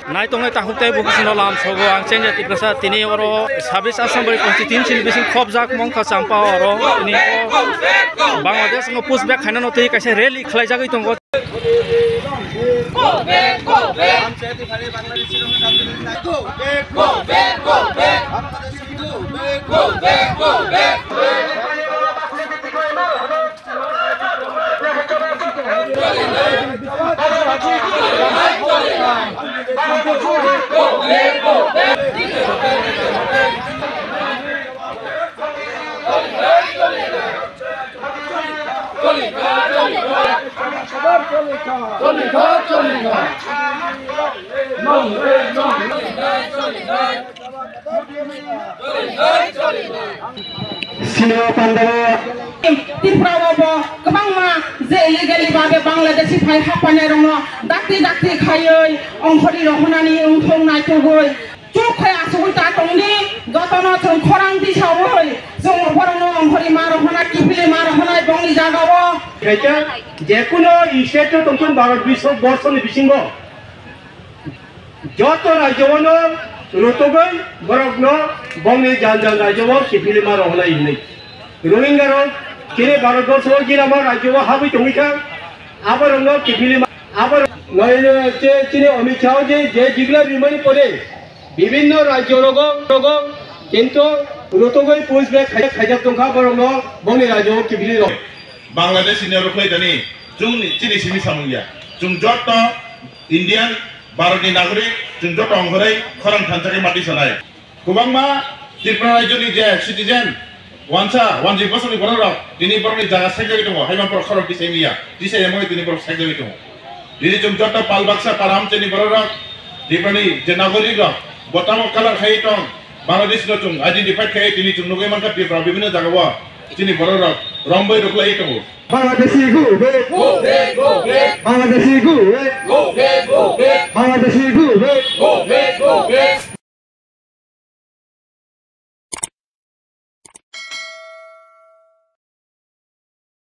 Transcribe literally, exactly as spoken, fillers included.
Nai tongnai takhuk tei bukhuk sino lam sogo ang Chengya Tiprasa tini oro sabis Assembly constituency ni bising khopjak mongkha champa oro tini o Bangladesh no push back khaina no tei kaisa rally khlai jagwi tongo. Sino pandao. Tripura o bo kwbangma je illegally babe Bangladeshi phai happainai rokno dakti dakti khaiwi ongkhorwi rohornani wngthok naitugwi chuk khai asugwi ta tongdi, jotono chwng khorang tisawi chwng borokno ongkhorwi ma rohornai, kiphilwi ma rohornai bongni jagao. Kaisa jekuno state o tongthun Bharat biswo borsoni bisingo. Joto rajyo-no rwtugwi borokno bongni jan jan rajyo-o kiphilwi ma rohornai hwnwi. Rohingya rok chini Bharatborsho o girama rajyo-o habwi tongwi kha, aborokno kiphilwi ma, abo noino che chini Amit Shah je, je jigla rimani pore bibhinno rajyo rogo, rogo kintu rwtugwi push back khai-, khaijak tongkha borokno bongni rajyo-o kiphilwi rok. Bangladesh ni oro khlai tani chwng ni chini simi samung ya. Chwng joto Indian, Bharat ni nagorik, chwng joto ongkhorwi khorang thansa khe mati sanai. Kwbangma Tripura rajyo ni je citizen, wansa, wanjwi bosong ni borok rok, tini borok ni jaga sekjagwi tongo, haiman borok khorok tisai miya, tisai yamwi tini borok sekjagwi tongo. Tini chwng joto pal baksa para amchaini borok rok, Tripura ni je nagorik rok, bo tamo color khai tong, Bangladesh no chwng identify khai tini chwng nugwi mankha Tripura bibhinno jaga o chini borok rok rombai rwkhlai tongo. Bangladeshi go back. Go back, go back. Bangladeshi go back. Go back, go back. Bangladeshi go back. Go back, go back.